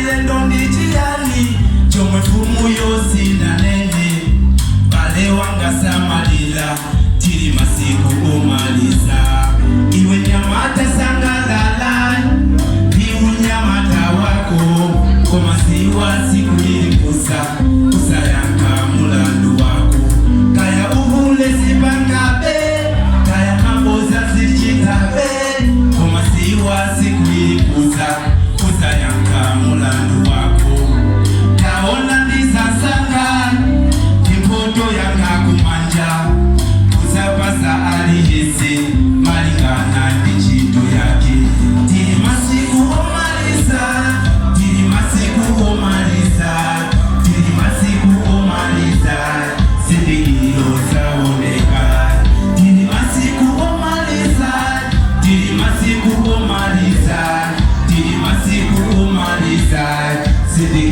Chachilendo ndi chiyani chomwe mfumu yosinanene? Bale wanga samalira, tili masiku omaliza. Iwe nyamata, sangalala ndi unyamata wako, koma ziwa tsiku lilikuza usayankha mulandu wako. Kaya uhule zipangabe, kaya maboza zichitabe, koma ziwa tsiku lilikuza usayankha mulandu wako. Taona ndizasanga ndi yanga kumanja, kuzapasa aliyese malingana ndi ntchito yake. Tili masiku omaliza, tili masiku omaliza, tili masiku omaliza, zizindikiro zaoneka. Tili masiku omaliza, tili masiku omaliza, tili masiku omaliza, zizindikiro.